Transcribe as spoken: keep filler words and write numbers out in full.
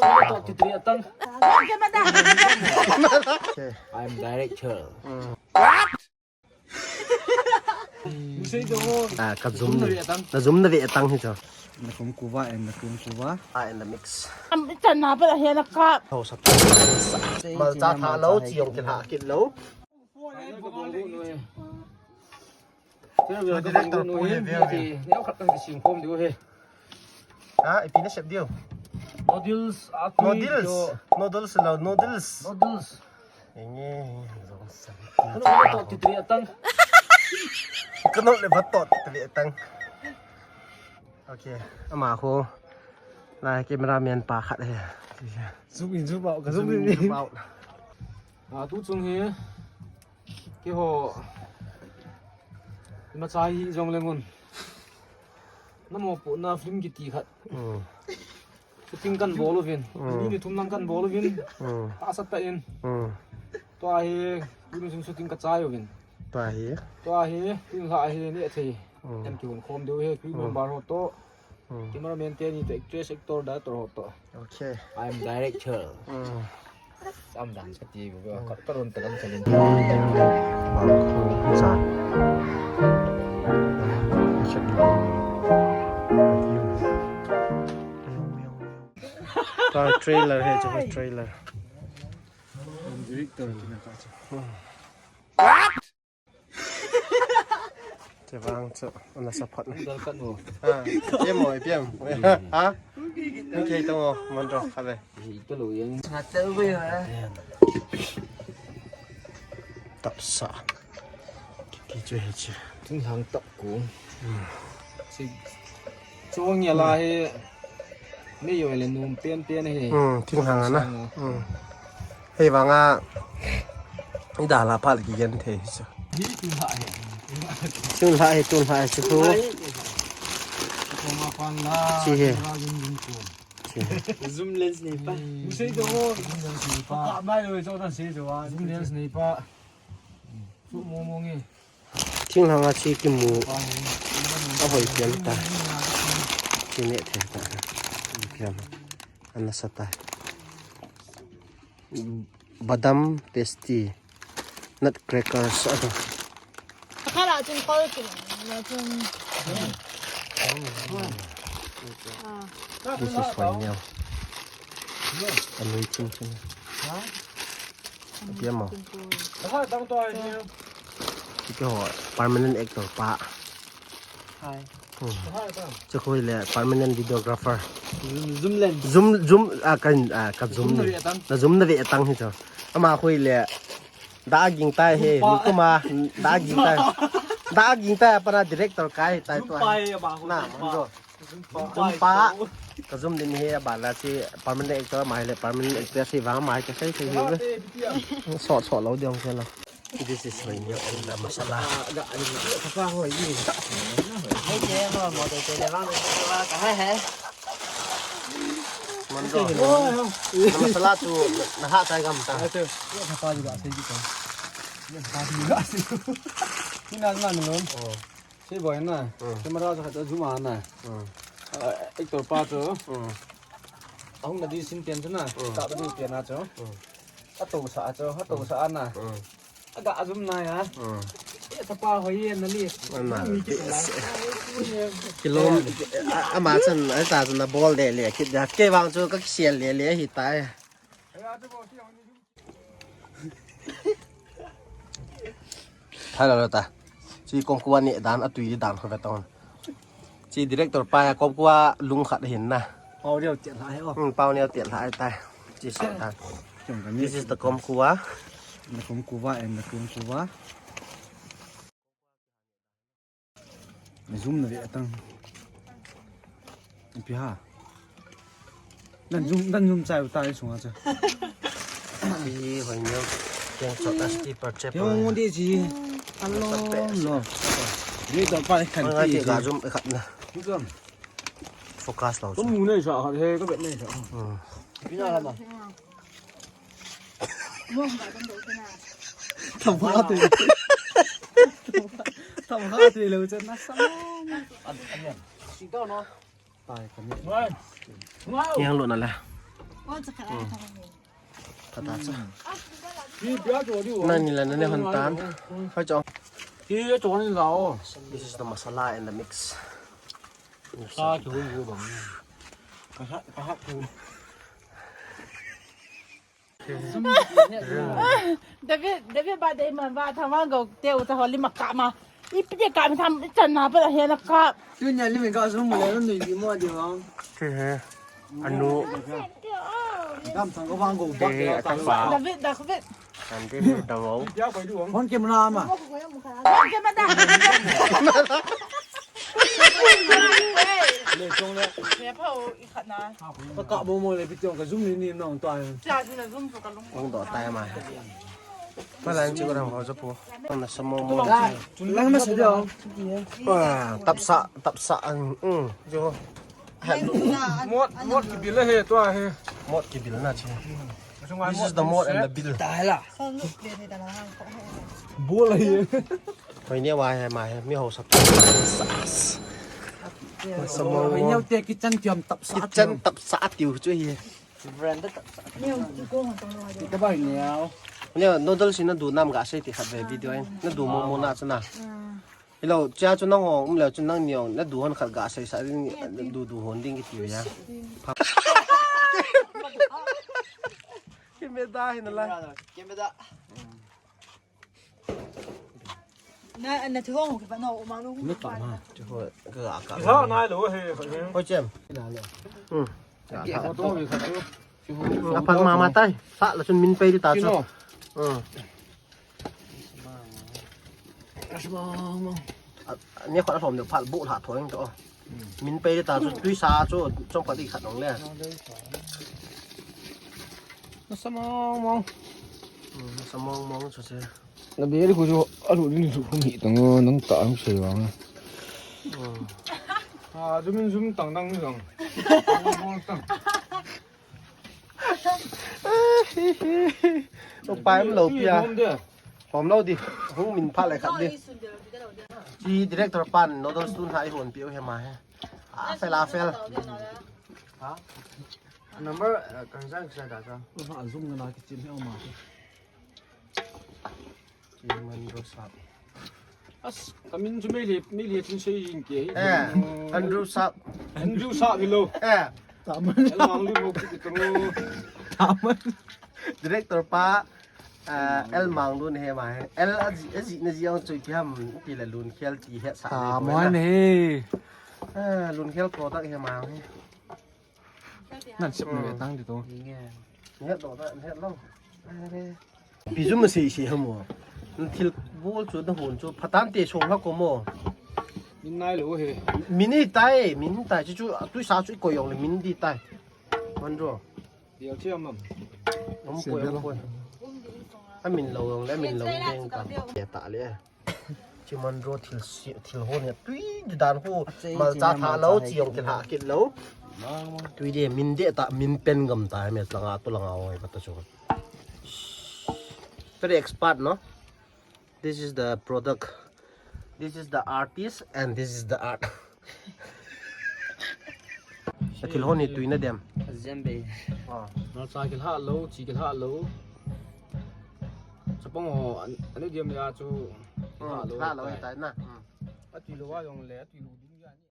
I'm director. Ah, ka zoom na ve tang hi chu. Na kum kuva and na kum kuva. Ah, and the mix. Am chan na pa he na ka. Ho sa. Malcha tha lo, chi jong kilha kit lo. Director pu he ve ve. Neo khat kan kisem khom diu he. Ha, ipi na sep diu. Noodles, a tui Noodles. Jo. Noodles lo, noodles. Noodles. Enge, enge, jong sa. Kano le batot titri atang. Kano le batot titri atang. Okay, ama ho. Lai cameraman pa khat he. Zoom in, zoom out, ka zoom in. Zoom in, zoom out. Ah, tu chung hi. Keiho. Ima chai hi jong le ngun. Na mopohna film kiti khat. Hmm. Shooting kan bol uvin. Hmm. Ni ni thum lang kan bol uvin. Hmm. Tahsa tah in. Hmm. Tua hi, tuni jong shooting ka chai uvin. Tua hi. Tua hi, tun la hi neh thei. Hmm. Kan kihon khom diu hi, crew member ho toh. Hmm. Cameraman teni toh, actress, actor, director ho toh. Okay. I am director. Hmm. Sam dan sa T V ko, ka, ka run ta kan sa lin. Wow, cool. Sa. Ka trailer he, chu trailer. Director, kina ka chu. Che vang chu, ana support na. Dal kan mo. Ha, ipi mo, ipi mo. Ha? Ni kei to mo, man ro, kha ve. Hi to lo yang. Nga tel ve ha. Tap sa. Ki, ki chu he chu. Thinglhang tap ko. Hmm. Si, chu nge la he. Mei jong le nom pen pen hi. Hmm, thinglhang ana. Thinglhang a. Hmm. Hei vang a, i dalha phat le kigen thei hi chu. Hi thinglhang hi. Thinglhang hi, thinglhang hi chu. Thinglhang hi. Thinglhang hi. Chi hi. Thinglhang hi. Chi hi. Zoom lens nei pa. Mu sei jo. Zoom lens nei pa. Ka mai lo jo na sei jo a. Zoom lens nei pa. Su mo mo nge. Thinglhang a chi kimu. Ahoi pian ta. Chi neh thei ta. Pian. Ana sa ta. Badam pasty. Nutcrackers ato. Khala chun kol chun. Na chun. Ah. This is hoiniao. Anui ching ching. Ha? Apiam mo. Keiho permanent actor pa. Hai. Hmm. Chu khu le permanent videographer. Zoom, zoom lens. Zoom, zoom, ah, ka, ah, ka zoom ni. Zoom na ve atang. Na zoom na ve atang hi chu. Ama khu le da ging tai he, zoom pa. Ni kuma, da ging tai. Da ging tai, pana director kai tai tu. Zoom pa he, ama khu. Na, zoom pa. Zoom pa. Zoom pa. Ka zoom din he, ba la si permanent actor, mai le permanent actor si vang mai ka sai sai he. Sot, sot lo diong se la. This is hoiniao and the masala. Hai ke, mo, mo, to, to, le, vang, to, to, ka, hai, hai. Manro. Na masala chu na ha chai gam ta. Ai, to. Ye, ka pa ju ga, sei ji ta. Ye, ka pa ju ga, sei. Ni na, na, na, lo. Oh. Sei boi na. Hmm. Camera chu khat chu zoom a na. Hmm. Ah, actor pa chu. Hmm. Ahung na di sin pian chu na. Hmm. Ka ba di pian na chu. Hmm. Atousah a chu, atousah a na. Hmm. Aga zoom na ya. Hmm. E, tapa hoi ye na li. Ana, kilom, a, ama chan, a ta chan na bol le le, kit ya. Kei vang chu ka kisel le le hi tai. Hello, ta. Chi kong kuva ni dan, atui dan kho ve tong. Chi director pa ya kong kuva lung khat hin na. Pau neo tiat lai o. Hmm, pau neo tiat lai tai. Chi sa ta. This is the kong kuva. The kong kuva and the kong kuva. Zoom na ve atang. Ipi ha. Dan zoom, dan zoom chai uta i sunga cha. Hi hoi nyo. Keng chot as ki per chep. Yo mo di ji. Hello, lo. Ni to pa kan ti ga zoom e khat na. Ni zoom. Focus lo. Ko mu nei sa khat he, ko bet nei sa. Hmm. Ipi na la ma. Tham ha te. Tham ha te lo chen na sa. An, an yan. Si to no. Tai ka ni. Yang lo na la. Pata cha. Nani la nani hon tan. Hoi chong. This is the masala and the mix. David, David ba dei ma ba thama go te u ta holi ma ka ma. Ipi de ka mi tham chan na pa he na ka. Tunia lim ka zum le no ni mo de ma. Anu. Dam thang ko bang ko ba. David, David. Ante ni da mo. Hon ke mana ma. Hon ke mana. Le chong le. Ka ka mo mo le pi chong ka zum ni ni nong ta. Cha chu na zum chu ka lung. Ong do tai ma. Palan chu ko dang ho chu po. Ong na samo mo. Lang na se do. Tapsa, tapsa ang. Um, jo. Mot, mot kibil he tua he. Mot kibil na chu. This is the mot and the bill. Bol he. Hoi ni wa he ma he mi ho sap. Sas. Samo mo. Te kitchen tiam tapsa. Kitchen tapsa tiu chu hi. Branded. Ka bai niau. Neo noodles ina du nam ga sei ti khat ve video in. Na du mo mo na chu na. Hello, cha chu nang hong um le chu nang niau na du hon khat ga sei sa ding du du hon ding ki ti ya. Ki me da hin la. Ke me da. Na, na thu hong ki pa no, ma lu. Ni pa ma. Chu ho ka ka. Sa nai lo he. Ho chem. Hmm. Photo hi kha chu. Aphal mama tai. Sa la chun min pei di ta chu. Hmm. Ni kho la thom de phal bu la thoi to. Min pei di ta chu tui sa chu chong pa di khat nong le. Nasa mong mong. Hmm, nasa mong mong chu se. Na be ri khu chu alu ni su khu mi tang nang ta ang sei wang. Ah, zoom in zoom tang tang ni jong. Bol tang. Lo pai lo pia. Hom lo di. Hung min pha le khat di. Chi director pan noodles tun hai hon piu he ma he. A fel a fel. Ha? Number kan sa sa da sa. Ha zoom na ki chin he ma. Chi man ro sa. As, kamin chu mei le, mei le chin sei jing ke. Eh, Andrew Sap. Andrew Sap hello. Eh. Taman. El mang lu mo ki tong. Taman. Director pa, eh, El Mang Lun he ma he. El aji, aji na ji ang chui ki ham ti la Lun Khel ti he sa. Taman he. Eh, Lun Khel product he ma he. Nan sep na ve tang di to. Ni het lo ta, ni het lo. Pi chu ma sei sei ha mo. Thil bol chu da hon chu phatan te song ha ko mo. Min nai lo he. Min ni tai, min tai chu chu tui sa chu ko yong le min di tai. Man ro. Dia chi am am. Om ko, om ko. A min lo yong le min lo ding ka. Ya ta le. Chi man ro thil si, thil hon he tui di dan khu mal cha tha lo chi yong kila kit lo. Tui di min de ta min pen gam ta me langa to langa hoi pa ta chu. Very expert no. This is the product. This is the artist and this is the art. A thil hon hi tui na dem. Zembe. Ah. Na cha kila lo, chi kila lo. Chapang ho, an, an diam ya chu. Hmm, kila lo tai na. Hmm. A tui lo wa yong le, a tui lo.